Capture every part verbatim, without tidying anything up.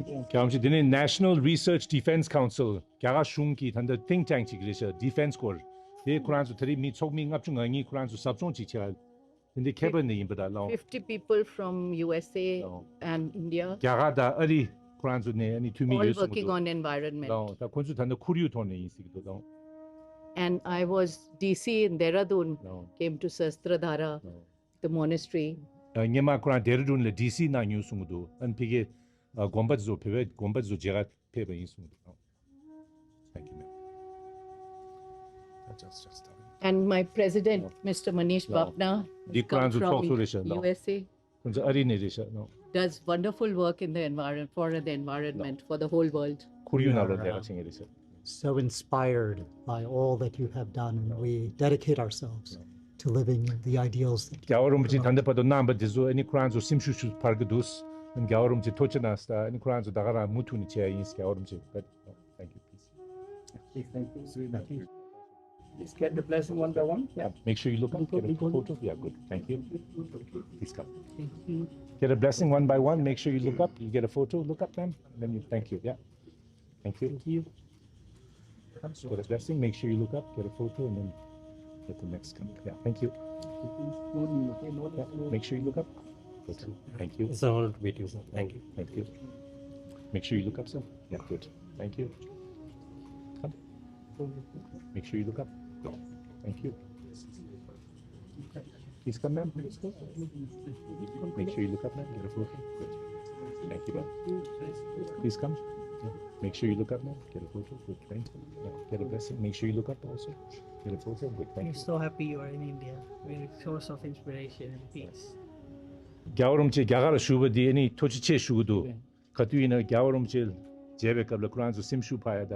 རྒྱལ་བ་རིན་པོ་ཆེ། དེ་ནས་National Research Defence Council རྒྱ་གར་གཞུང་གི་ད་ལྟ་think tank ཅིག་རེད་ཤག Defence་སྐོར། དེ་ཁོ་རང་ཚོ་ད་རེས་མི་ཚོགས་མི་ལྔ་བཅུ་ང་གཉིས་ཁོ་རང་ཚོ་ཟབ་སྦྱོང་ཅིག་བྱས། དེ་འདྲའི་ཁྱད་པར་ནས་ཡིན་པ་དང་ལའོ། Fifty people from U S A ལའོ། And India. རྒྱ་གར་དང་ཨ་རི་ཁོ་རང་ཚོ་ནས་ཨ་ནི་འཐུས་མི་All ཡོད་གསུངས་འདུག working on environment. ལའོ། ད་ཁོ་ཚོ་ད་ནི་ཁོར་ཡུག་ཐོག་ནས་ཡིན་ཟེར་གྱི་འདུག་ལའོ། And I was D C in Dehradun, ལའོ། Came to Sastradhara, ལའོ། The monastery. ཨ། སྔོན་མ་ཁོ་རང་ཌེ་ར་ཌུན་ལ་ཌི་སི་གནང་མྱོང་གསུངས་འདུག་ཨ་ནི་ཕ་གིར་ཨ་དགོན་པ་དེ་ཚོ་བོད་པའི་དགོན་པ་དེ་ཚོ་མཇལ་ཁ་ཕེབས་པ་ཡིན་གསུངས་འདུག Thank you, ma'am. Just, just, uh, And my president, Mister Manish ལའོ། Bhapna, འདི་ཁོ་རང་ཚོ་ཚོགས་གཙོ་རེད་ཤག་ལའོ། U S A. ཁོ་ཚོ་ཨ་རི་ནས་རེད་ཤག་ལའོ། Does wonderful work in the environment, for the environment, for the whole world. ཁོར་ཡུག་ནང་ལོགས་ལས་ཀ་བྱེད་མཁན་རེད་ཤག So inspired by all that you have done, and we dedicate ourselves to living the ideals that རྒྱལ་བ་རིན་པོ་ཆེ་ད་ལྟ་བར་དུ་གནང་བ་འདི་ཚོ་ཨ་ནི་ཁོ་རང་ཚོ་སེམས་ཤུགས་ཤུགས་འཕར་གྱི་འདུག་རྒྱལ་བ་རིན་པོ་ཆེ་ཐུགས་རྗེ་གནང་། ཨ་ནི་ཁོ་རང་ཚོ་ད་ག་རང་མུ་མཐུད་ནས་བྱས་ཡིན། རྒྱལ་བ་རིན་པོ་ཆེ། Thank you, please. Please, thank you. Thank you. Please get the blessing one by one. Yeah, make sure you look up, get a photo. Yeah, good. Thank you. Please come. Thank you. Get a blessing one by one. Make sure you look up. You get a photo. Look up, ma'am. And then you, thank you. Yeah. Thank you. Thank you. Get a blessing. Make sure you look up, get a photo, and then get the next come. Yeah, thank you. Yeah, make sure you look up. Good. Thank you. It's an honor to meet you, sir. Thank you. Thank you. Make sure you look up, sir. Yeah, good. Thank you. Come. Make sure you look up. Thank you. Please come, ma'am. Make sure you look up, ma'am. Get a photo. Good. Thank you, ma'am. Please come. Yeah. Make sure you look up, ma'am. Get a photo. Good. Thank you. Yeah. Get a blessing. Make sure you look up also. Get a photo. Good. Thank you. We're so happy you are in India. We're a source of inspiration and peace. རྒྱལ་བ་རིན་པོ་ཆེ་རྒྱ་གར་ལ་བཞུགས་པ་འདི་ཨ་ནི་ཐུགས་རྗེ་ཆེ་ཞུ་གི་འདུག་ག་དུས་ཡིན་ན་རྒྱལ་བ་རིན་པོ་ཆེ་མཇལ་བའི་སྐབས་ལ་ཁོ་རང་ཚོ་སེམས་ཤུགས་འཕར་ཡ་ད།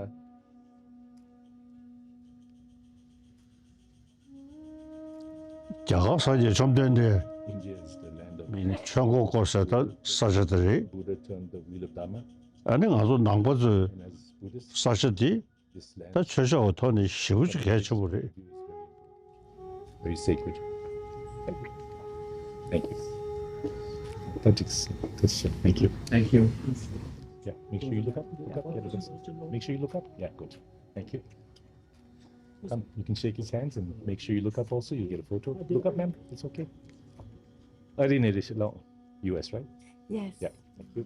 རྒྱ་གར་སངས་རྒྱས་བཅོམ་ལྡན་འདས་མིན་ཆོས་འཁོར་བསྐོར་ས་ད་ས་ཆ་དེ་རེད། ཨ་ནི་ང་ཚོ་ནང་པ་ཚོའི་ས་ཆ་འདི་ད་ཆོས་ཕྱོགས་ཀྱི་ཐོག་ནས་ཞེ་པོ་ཅིག་གལ་ཆེན་པོ་རེད། Very sacred. Thank you. Thank you. Thank you. Thank you. Yeah, make sure you look up. Look up. Yeah, make sure you look up. Yeah, good. Thank you. Come, you can shake his hands and make sure you look up also. You get a photo. Look up, ma'am. It's okay. ཨ་རི་ནས་རེད་ཤག་ལའོ། U S, right? Yes. Yeah. Thank you.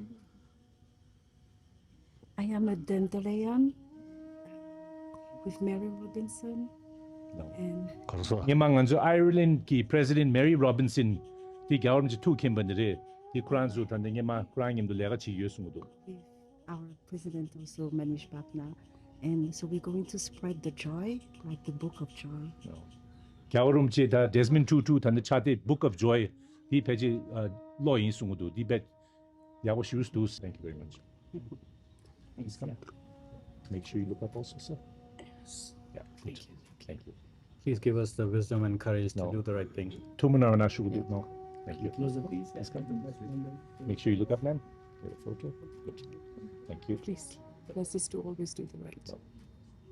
I am a dandelion with Mary Robinson. No. And ག་རེ་ཟེར། སྔོན་མ་ང་ཚོ་Ireland གི་President Mary Robinson དེ་རྒྱལ་བ་རིན་པོ་ཆེ་ཐུགས་མཁྱེན་པ་ནི་རེད། དེ་ཁོ་རང་ཚོ་ད་ལྟ་སྔོན་མ་ཁོ་རང་མཉམ་དུ་ལས་ཀ་བྱེད་ཡོད་གསུང་གི་འདུག Our president also, Manish Bhapna. And so we're going to spread the joy, like the book of joy. རྒྱལ་བ་རིན་པོ་ཆེ་དང་Desmond Tutu ད་ནི་ཕྱག་དེབ་Book of Joy དེ་ཕལ་ཆེར་ཨ་ཀློག་ཡིན་གསུང་གི་འདུག་དེ་དཔེ་ཡག་པོ་ཞེ་པོ་འདུག Thank you very much. Please come. Make sure you look up also, sir. Yeah, good. Thank you. Please give us the wisdom and courage to No. do the right thing. ཐུགས་མ་ནར་བ་ན་ཞུ་གི་འདུག No. Thank you. Closer, please. Yes, come. Make sure you look up, ma'am. Get a photo. Good. Thank you. Please, bless us to always do the right. No.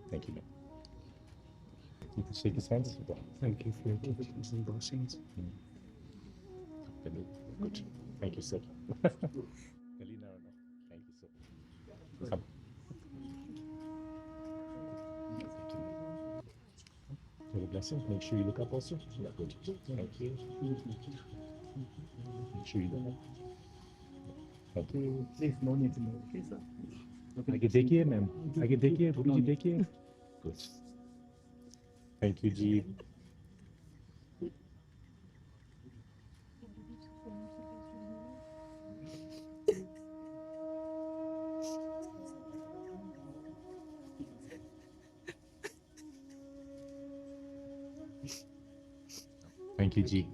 Thank you, ma'am. You can shake his hands. Thank you for your teachings and blessings. Mm. Good. Thank you, sir. Thank you, sir. Come. Take a blessing. Make sure you look up also. Yeah, good. Thank you. Make sure you look up. Thank you. Please, no need to move. Please, sir. आगे देखिए, मैम। आगे देखिए, गुरु जी देखिए। Good. Thank you, ji. Thank you, ji.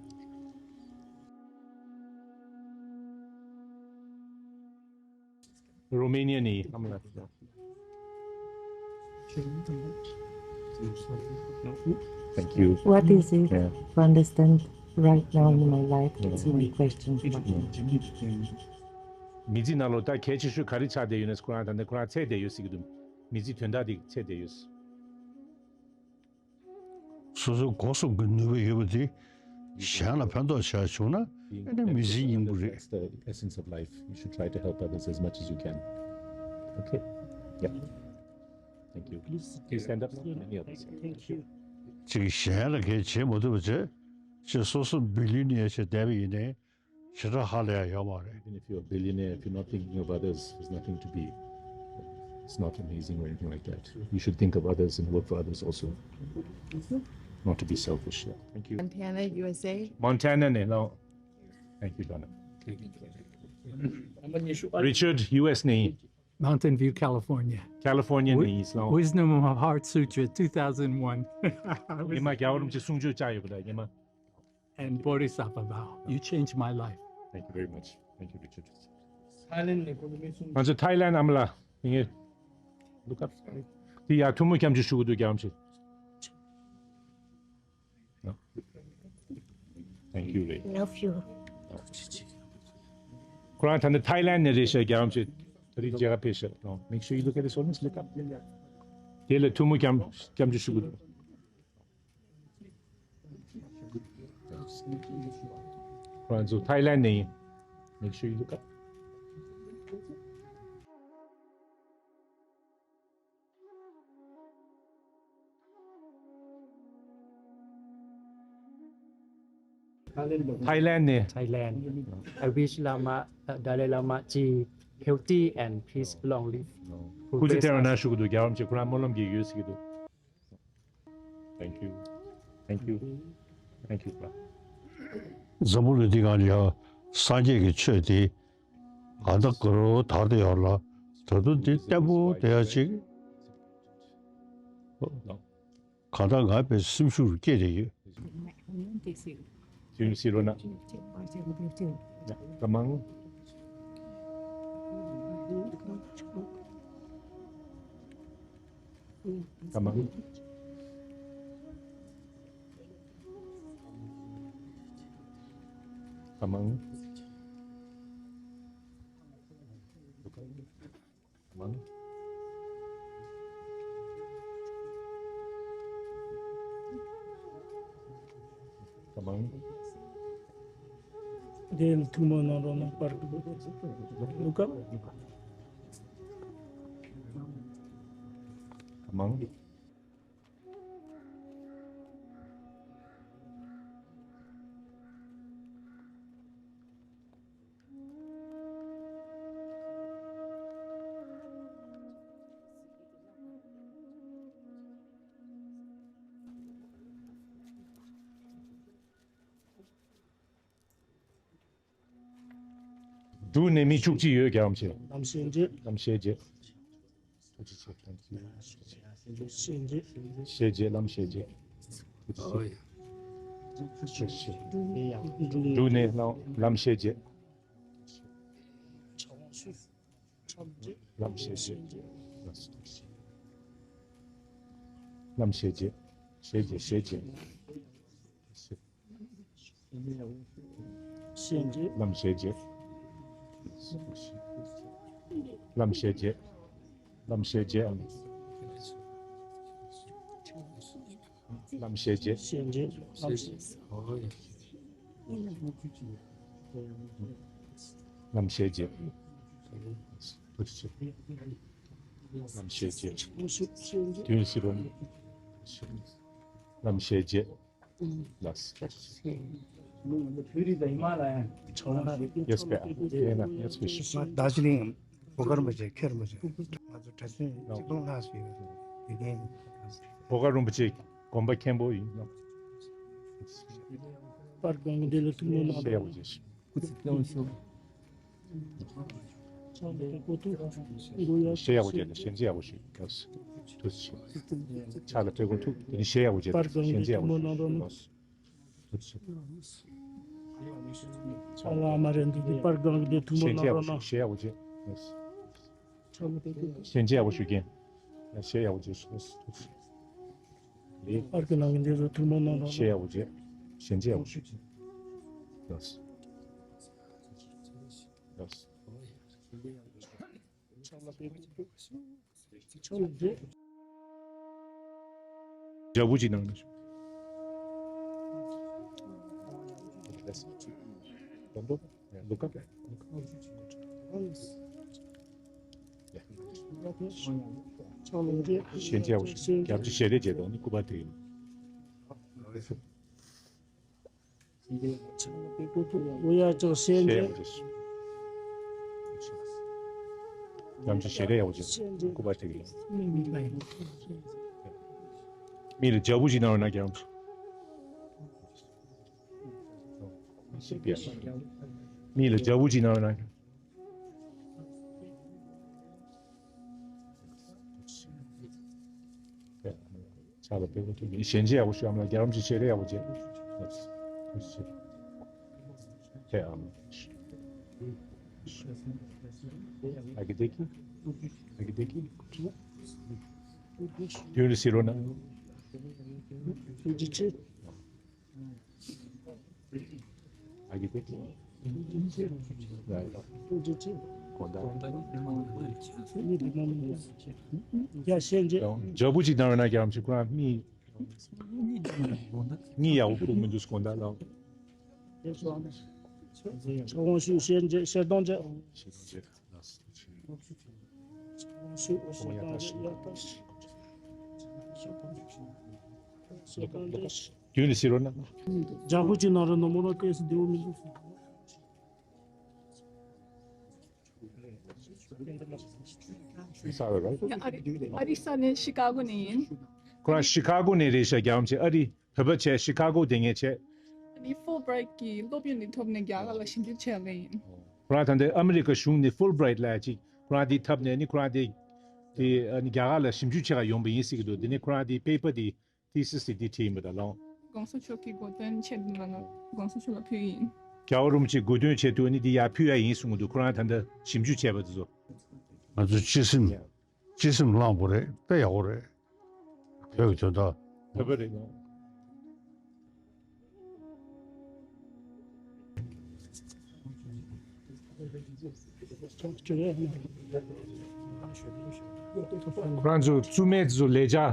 Romania ནས། Thank you. What is it Yeah. to understand right now in my life? That's my question. མི་ཚེ་ནང་ལོགས་ད་གལ་ཆེ་ཤོས་ག་རེ་ཆགས་བསྡད་ཡོད་ན། ཁོ་རང་ད་ནི་ཁོ་རང་ཚད་བསྡད་ཡོད་ཟེར་གྱི་འདུག་མི་ཚེ་དོན་དག་དེ་ཚད་བསྡད་ཡོད། སོ་སོའི་སྒོ་གསུམ་གྱི་ནུས་པ་ཡོད་པ་དེ་གཞན་ལ་ཕན་ཐོགས་བྱས་བྱུང་ན། ཨ་ནི་མི་ཚེའི་སྙིང་པོ་རེད། That's the essence of life. You should try to help others as much as you can. Okay. Yeah. Thank you. Please stand up now. Any others? Thank you. ཅིག་གཞན་ལ་གས་བྱེད་མ་ཐུབ་པ་བྱས། ཅིག་སོ་སོ་བི་ལི་ཡོ་ནེ་ཡར་བྱས་བསྡད་པ་ཡིན་ནའི་ཞེ་དྲག་ཧ་ལས་ཡ་ཡོད་མ་རེད། Even if you're a billionaire, if you're not thinking of others, there's nothing to be. It's not amazing or anything like that. You should think of others and work for others also. Not to be selfish. Yeah. Thank you. Montana, U S A. Montana ནས་ལོ། Thank you, Donna. Richard, U S ནས། Mountain View, California. California ནས་ལོ། Wisdom of Heart Sutra, two thousand one. ཉི་མ་རྒྱལ་བ་རིན་པོ་ཆེ་གསུང་ཆོས་བཅར་ཡོད་པ་ལ་ཉི་མ། And Bodhisattva vow. You changed my life. Thank you very much. Thank you, Richard. ང་ཚོ་ཐའི་ལན་ཨ་མ་ལགས། ཡིན། Look up. དེ་ཡ་ཐུགས་སྨོན་སྐྱབས་འཇུག་ཞུ་གི་འདུག་རྒྱལ་བ་རིན་པོ་ཆེ། Thank you, Ray. Love you. ཁོ་རང་ད་ནི་ཐའི་ལན་ནས་རེད་ཤག་རྒྱལ་བ་རིན་པོ་ཆེ། ད་རེས་མཇལ་ཁ་ཕེབས་ཤག Make sure you look at this one. Look up. དེ་ལ་ཐུགས་སྨོན་སྐྱབས་སྐྱབས་འཇུག་ཞུ་གི་འདུག་ཁོ་རང་ཚོ་ཐའི་ལན་ནས་ཡིན། Make sure you look up. ཐའི་ལན་ནས། Thailand. I wish Lama, uh, Dalai Lama Ji healthy and peace, long live. སྐུ་ཚེ་བརྟན་པ་གནང་ཞུ་གི་འདུག་རྒྱལ་བ་རིན་པོ་ཆེ་ཁོ་རང་སྨོན་ལམ་གྱི་ཡོད་ཟེར་གྱི་འདུག Thank you. Thank you. Thank you, brother. འཛམ་བུ་གླིང་འདི་སྒང་ལ་ཡང་སངས་རྒྱས་ཀྱི་ཆོས་དེ་གང་ལྟར་དགའ་རབ་དར་ཏེ་ཡོད་ལ། ད་དུང་འདི་བརྟན་པོ་བསྡད་ཡ་ཅིག་གང་ལྟར་ང་དཔེ་སེམས་ཤུགས་སྐྱེས་ཏེ་ཡོད། དུས་སི་རོ་ན། ཀ་མང་། ཀ་མང་། ཀ་མང་། Come on. Come on. དེ་ཐུགས་སྨོན་གནང་རོགས་གནང་། པར་ལུག་ག Come on. འབྲུག་ནས་མི་བཅུ་གཅིག་ཡོད། རྒྱལ་བ་རིན་པོ་ཆེ། ལམ་ཞལ་མཇལ། ལམ་ཞལ་མཇལ། ཐུགས་རྗེ་ཆེ། Thank you. ཞལ་མཇལ། ཞལ་མཇལ། ལམ་ཞལ་མཇལ། འབྲུག་ནས་ལམ་ལམ་ཞལ་མཇལ། ལམ་ཞལ་མཇལ། ལམ་ཞལ་མཇལ། ཞལ་མཇལ། ཞལ་མཇལ། ཞལ་མཇལ། ལམ་ཞལ་མཇལ། ལམ་ཞལ་མཇལ། ལམ་ཞལ་མཇལ། ལམ་ཞལ་མཇལ། ཞལ་མཇལ། ལམ་ཞལ་མཇལ། ལམ་ཞལ་མཇལ། ལམ་ཞལ་མཇལ། དུས་སི་རོ་ན། ལམ་ཞལ་མཇལ། ལགས། Yes, yes, yes. ང་རྡོ་རྗེ་གླིང་བོ་དཀར་རིན་པོ་ཆེ་མཁན་རིན་པོ་ཆེ། ང་ཚོ་གྲྭ་བཙུན་ཆིག་སྟོང་ལྷག་ཙམ་ཡོད། དགེ་རྒན། བོ་དཀར་རིན་པོ་ཆེ་དགོན་པ་མཁན་པོ་ཡིན་ནམ། པར་སྒང་གི་འདི་ལ་ཐུགས་སྨོན་གནང་། ཞལ་ཡག་པོ་མཇལ་ཞུ། སྐུ་ཚེ་བརྟན་པ་ཞུ། ཞལ་ཡག་པོ་མཇལ་དང་ཞལ་མཇལ་ཡག་པོ་ཞུ། ཐུགས་རྗེ་ཆེ། ཕྱག་ལ་སྤྲེལ་སྒོ་ཐུག་དེ་ནི་ཞལ་ཡག་པོ་མཇལ་དང་ཞལ་མཇལ་ཡག་པོ་ཞུ། ཐུགས་རྗེ་ཆེ། ཨ་ལ་མ་རེད་འདུག་དེ་པར་སྒང་གི་དེ་ཐུགས་སྨོན་གནང་རོགས་གནང་། ཞལ་ཡག་པོ་མཇལ། ཞལ་མཇལ་ཡག་པོ་ཞུ་རྒན། ཞལ་ཡག་པོ་མཇལ་སོང་། པར་གྱི་ནང་གི་འདི་ཚོ་ཐུགས་སྨོན་གནང་རོགས་གནང་། ཞལ་ཡག་པོ་མཇལ། ཞལ་མཇལ་ཡག་པོ་ཞུ་རྒན། ལགས། ལགས། འཇའ་བུ་ཅིག་གནང་ན། ལུ་ཀ། ལུ་ཀ། ཤན་ཅེ་ཡག་པོ་ཞིག་རྒྱབ་ཀྱི་ཞལ་རས་བྱེད་དང་ནི་སྐུ་པར་དེ་ཡིན། ཨུ་ཡ་ཅག་ཤན་ཅེ། ཡག་པོ་ཞིག་ཞལ་རས་ཡག་པོ་བྱེད་དང་སྐུ་པར་དེ་ཡིན། མི་ལ་རྒྱབ་པོ་ཞིག་གནང་རོགས་གནང་རྒྱབ། མི་ལ་རྒྱབ་པོ་ཅིག་གནང་རོགས་གནང་། ཕྱག་ལ་དཔེ་ཁོ་ཐུག་མིན་ཞན་ཆ་ཡག་པོ་ཞུ་ཨ་མ་ལགས། རྒྱལ་རམ་ཅིག་ཤེས་རེ་ཡག་པོ་བྱེད། ཨ་གི་དེ་གི། ཨ་གི་དེ་གི། དུས་ལ་ཟེར་རོ་ན། ཨ་གི་དེ། ཡ་ཤེས་རྗེ། ཇོ་བུ་ཅིག་ནང་ན་རྒྱ་རམ་ཞིག་ཁོ་རང་མི། གཉིད་ཡག་པོ་ཁུག་མི་འདུག་དགོང་དག་ལ། ཚོགས་དབང་ཞུ་ཤེས་རྗེ་ཤེས་སྟོང་རྗེ། ཤེས་སྟོང་རྗེ། དུས་ནི་ཟེར་རོ་ན། རྒྱ་བོ་ཅིག་ནང་ར་ནོར་མོ་ར་ཏོག་ཙམ་བདེ་བོ་མི་འདུག་ས་ར་ར། ཨ་རི་ཨ་རི་ས་ནས་ཤི་ཀ་གོ་ནས་ཡིན། ཁོ་རང་ཤི་ཀ་གོ་ནས་རེད་ཤག་རྒྱ་བོ་ཅིག་ཨ་རི་བོད་པ་བྱས་ཤི་ཀ་གོ་དེ་ངས་བྱས། ཨ་ནི་ཧྥུལ་བྷི་རའེཊ་གི་སློབ་ཡོན་དེ་ཐོབ་ནས་རྒྱ་གར་ལ་ཞིབ་འཇུག་བྱས་པ་ཡིན། ཁོ་རང་ད་ལྟ་ཨ་མི་རི་ཀ་གཞུང་ནས་ཧྥུལ་བྷི་རའེཊ་ལབ་ཅིག་ཁོ་རང་དེ་ཐོབ་ནས་ནི་ཁོ་རང་དེ་དེ་ཨ་ནི་རྒྱ་གར་ལ་ཞིབ་འཇུག་བྱེད་ག་ཡོང་པ་ཡིན་ཟེར་གི་འདུག་དེ་ནས་ཁོ་རང་དེ་པེ་པར་དེ་ཐི་སིས་དེ་བྲིས་ཡིན་པ་དང་ལོང་། གོང་ས་མཆོག་གི་གོ་སྟོན་ཆེད་དུ་ལ་ན་གོང་ས་མཆོག་ལ་ཕུལ་ཡིན། རྒྱལ་བ་རིན་པོ་ཆེ་གོ་སྟོན་ཆེད་དུ་ནི་དེ་ཡར་ཕུལ་ཡ་ཡིན་གསུང་གི་འདུག་ཁོ་རང་ད་ལྟ་ཞིབ་འཇུག་བྱས་པ་དེ་ཚོ། ང་ཚོ་སྤྱི་སེམས་སྤྱི་སེམས་བླངས་པོ་རེད། དཔེ་ཡག་པོ་རེད། བོད་ཀྱི་དོན་དག་ལྟ་བུ་རེད། ཁོ་རང་ཚོ་བཙུན་མའི་ཚོ་ལས་བྱ་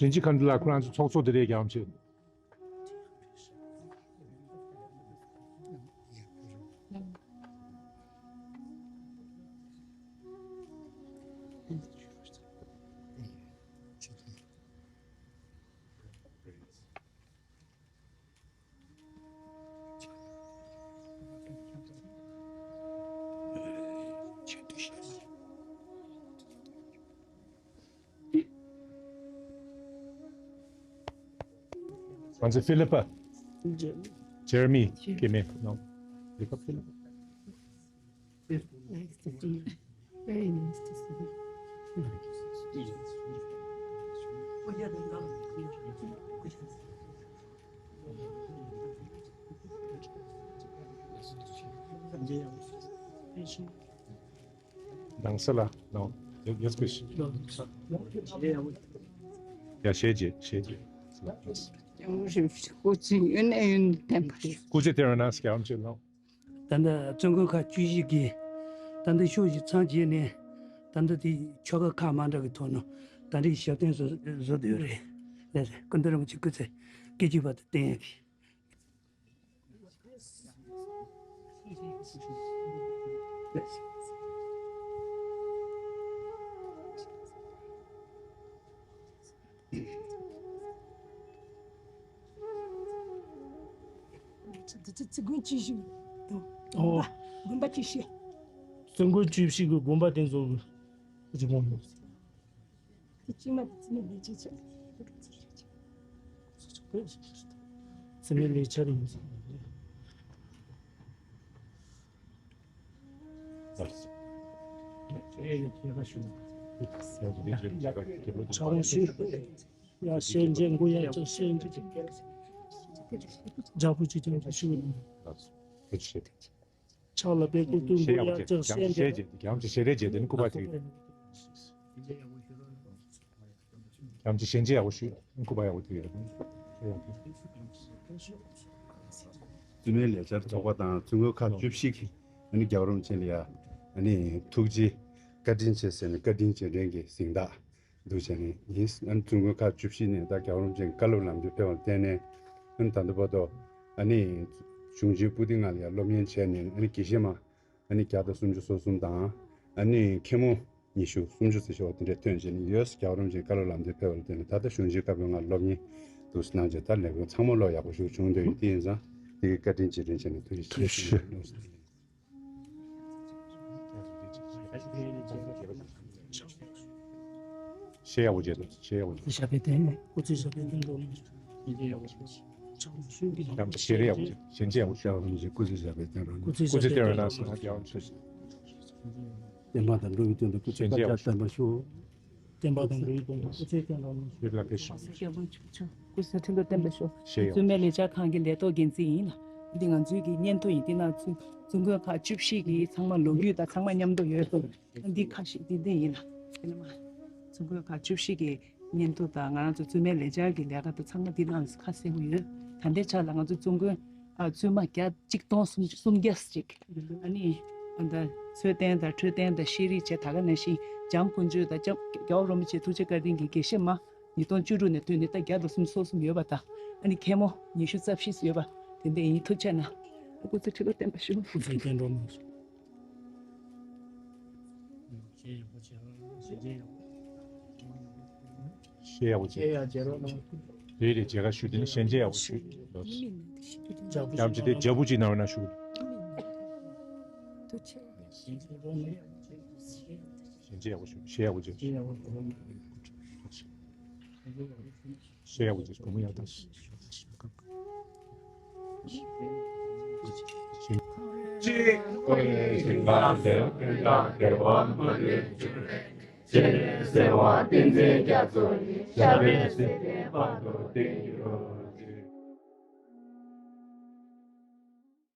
རིན་ཆེན་མཁའ་འགྲོ་ལགས་ཁོ་རང་ཚོ་ཚོགས་གཙོ་དེ་རེད་ཀྱང་བྱེད། ང་ཚོ་ཕི་ལི་པ། ཇེ་རེ་མི། སྐྱེ་དམན་ནོ། ལི་པ་ཕི་ལི་པ། Nice to see you. Very nice to see you. ནང་ས་ལ་ནང་ཡ་ཡ་ཡ་ཤེས་རྗེས་ཤེས་རྗེས། སྐུ་ཚེ་ཡུན་ནས་ཡུན་བརྟན་པར་ཤོག་སྐུ་ཚེ་དེ་རིང་ན་སྐྱབས་མཆོད་ལོ། ད་ལྟ་བཙུན་དགོན་ཁག་བཅུ་བཞི་གིས་ད་ལྟ་ཤོག་བཞི་ཚང་བྱས་ནས་ད་ལྟ་དེ་ཆོ་ག་ཁག་མང་དྲགས་ཀྱི་ཐོག་ནས་ད་ལྟའི་ཞབས་བརྟན་བཟོ་བཟོ་བསྡད་ཡོད་རེད། ལགས་སེ། སྐུ་མདུན་རིན་པོ་ཆེ་སྐུ་ཚེ་སྐྱེ་གཅིག་བར་དུ་བརྟན་ཡག་གི། འདི་ཚོ་བཙུན་དགོན་བཅུ་བཞི་དང་། ཨོ། དགོན་པ་བཅུ་བཞི། བཙུན་དགོན་བཅུ་བཞི་གི་དགོན་པ་དེ་ཚོ་གི་རི་མོ་ནོ། དེ་གཅིག་མ་དེ་རྩིས་མེད་ལས་བྱེད་ཆེ། རྩིས་མེད་ལས་འཆར་ཡིན། ཕྱག་དབང་ཞུ། ཡ་ཤེས་འཇལ་མགོ་ཡ་ཅག་ཤེས་འཇལ། རྒྱ་བོད་ཅིག་ཀྱང་ཞུ། ཕྱག་ལ་པད་ཀོ་ཏུ་མགོ་ཡ་ཅག་ཤེས་འཇལ། རྒྱ་མོ་ཅིག་ཤེས་རེ་བྱེད་དེ་ནི་སྐུ་པར་དེ། རྒྱ་མོ་ཅིག་ཤེས་འཇལ་ཡག་པོ་ཞུ། སྐུ་པར་ཡག་པོ་དེ་རེད། བཙུན་མའི་ལས་འཆར་ཚོགས་པ་དང་བཙུན་དགོན་ཁག་བཅུ་བཞི་གིས་ཨ་ནི་རྒྱལ་བ་རིན་པོ་ཆེ་ལ་ཡ་ཨ་ནི་ཐུགས་རྗེ་བཀའ་དྲིན་ཆེ་ཟེར་ནས་བཀའ་དྲིན་རྗེས་དྲན་གྱི་གཟེངས་རྟགས་འདུག་བྱས་ནས་ཡིན། ཨ་ནི་བཙུན་དགོན་ཁག་བཅུ་བཞི་ནས་ད་རྒྱལ་བ་རིན་པོ་ཆེའི་བཀའ་སློབ་ལམ་སྟོན་ཕེབས་པར་བརྟེན་ནས་ཨ་ནི་ད་ལྟ་བར་དུ་ཨ་ནི་ གཞུང་ཆེན་པུ་ཏི་ལྔ་ལ་ཡང་སློབ་གཉེར་བྱས་ནས། ཨ་ནི་དགེ་བཤེས་མ་ཨ་ནི་བརྒྱ་དང་སུམ་ཅུ་སོ་གསུམ་དང་། ཨ་ནི་མཁན་མོ་ཉི་ཤུ་སུམ་ཅུ་ཙམ་ཞིག་འོ་དེ་འདྲས་ཐོན་བྱས་ནས་ཡོད། རྒྱལ་བ་རིན་པོ་ཆེ་བཀའ་སློབ་ལམ་སྟོན་ཕེབས་པ་ལ་བརྟེན་ནས་ད་ལྟ་གཞུང་ཆེན་བཀའ་པོད་ལྔ་སློབ་གཉེར་འདུག་སེ་གནང་བྱས། ད་ལས་ཁུངས་ཚང་མ་ལོ་ཡག་པོ་ཞིག་བྱུང་བསྡད་ཡོད། དེ་ཡིན་ཙང་དེ་གི་བཀའ་དྲིན་རྗེས་དྲན་བྱས་ནས་ཐུགས་རྗེ་ཆེ། ཐུགས་རྗེ་ཆེ། ཤེས་ཡག་པོ་བྱེད་དོ། ཤེས་ཡག་པོ་བྱེད། ཞབས་པད་བརྟན། སྐུ་ཚེ་ཞབས་པད་བརྟན་འགྲོ། ཞལ་ལག་ཡག་པོ་བྱེད། ཞལ་མཇལ་ཡག་པོ་བྱེད། སྐུ་ཚེ་ཞབས་པད་བརྟན་རོགས། སྐུ་ཚེ་ཞབས་པད་བརྟན་རོགས། བསྟན་པ་དང་འགྲོ་བའི་དོན་དུ་སྐུ་ཚེ་བསྐལ་བརྒྱར་བརྟན་པར་ཤོག། བསྟན་པ་དང་འགྲོ་བའི་དོན་དུ་སྐུ་ཚེ་བརྟན་པར་ཤོག། ཡོད་ལ་ཕེབས་ཤོག། སྐུ་ཚེ་ཁྲི་ལོ་བརྟན་པར་ཤོག། ཤེས་ཡག་བཙུན་མའི་ལས་འཆར་ཁང་གི་ལས་ཐོག་འགན་འཛིན་ཡིན་ལ། འདི་ང་ཚོའི་གི་སྙན་ཐོ་ཡིན། འདི་ནང་ཚུད་བཙུན་དགོན་ཁག་བཅུ་བཞི་གི་ཚང་མ་ལོ་རྒྱུས་དང་ཚང་མ་མཉམ་དུ་ཡོད། འདི་ཁ་ཤས་འདི་འདི་ཡིན་ལ། དེ་ནས་མ་བཙུན་དགོན་ཁག་བཅུ་བཞི་གི་སྙན་ཐོ་དང་ང་རང་ཚོ་བཙུན་མའི་ལས་འཆར་གྱི་ལས་ཀ་དང་ཚང་མ་འདི་ནང་ཁ་གསལ་པོ་ཡོད། ད་ལྟའི་ཆ་ལ་ང་ཚོ་བཙུན་དགོན་ཨ་བཙུན་མ་བརྒྱ་གཅིག་སྟོང་སུམ་སུམ་བརྒྱ་ཅིག། ཨ་ནི་ཨ་ད་ཚོད་ལྡན་དང་འཕྲོད་བསྟེན་དང་ཤེས་རིག་བཅས་ད་ག་ནང་བཞིན་འཇམ་དཀོན་མཆོག་དང་འཇམ་རྒྱལ་བ་རིན་པོ་ཆེ་ཐུགས་རྗེ་བཀའ་དྲིན་གྱི་དགེ་བཤེས་མ་ཉིས་སྟོང་བཅུ་དྲུག་ནས་ཐོན་ནས་ད་བརྒྱ་དང་སུམ་ཅུ་སོ་གསུམ་ཡོད་པ་དང་། ཨ་ནི་མཁན་མོ་ཉི་ཤུ་རྩ་བཞི་ཡོད་པ་དེ་འདྲ་ཡིན། ཐུགས་རྗེ་གནང་། སྐུ་ཚེ་ཁྲི་ལོ་བརྟན་པར་ཤོག། སྐུ་ཚེ་བརྟན་འགྲོ་མ་ཤོག། ཤེས་ཡག་པོ་བྱེད། ཤེས་ཡག་པོ་བྱེད། རེད་རེད། མཇལ་ཁ་ཞུ། དེ་ནི་ཞལ་མཇལ་ཡག་པོ་ཞུ། ཡང་ཅི་དེ་རྒྱ་བུ་ཅིག་ནང་ན་ཞུ། ཞལ་མཇལ་ཡག་པོ་ཞུ། ཤེས་ཡག་པོ་བྱེད། ཤེས་ཡག་པོ་བྱེད། བུ་མོ་ཡག་ཐག་ཅིག་གོ་ཡི་ཞིང་ཁམས་ལས་ཀུན་བདག་བདེ་བ་མ་ལུས་འབྱུང་བའི་ཕྱིར། སེར་བ་ཏིང་འཛིན་རྒྱ་མཚོ་ཡི། ཞབས་པད་སྲིད་མཐའི་བར་དུ་བརྟན་གྱུར་རོ།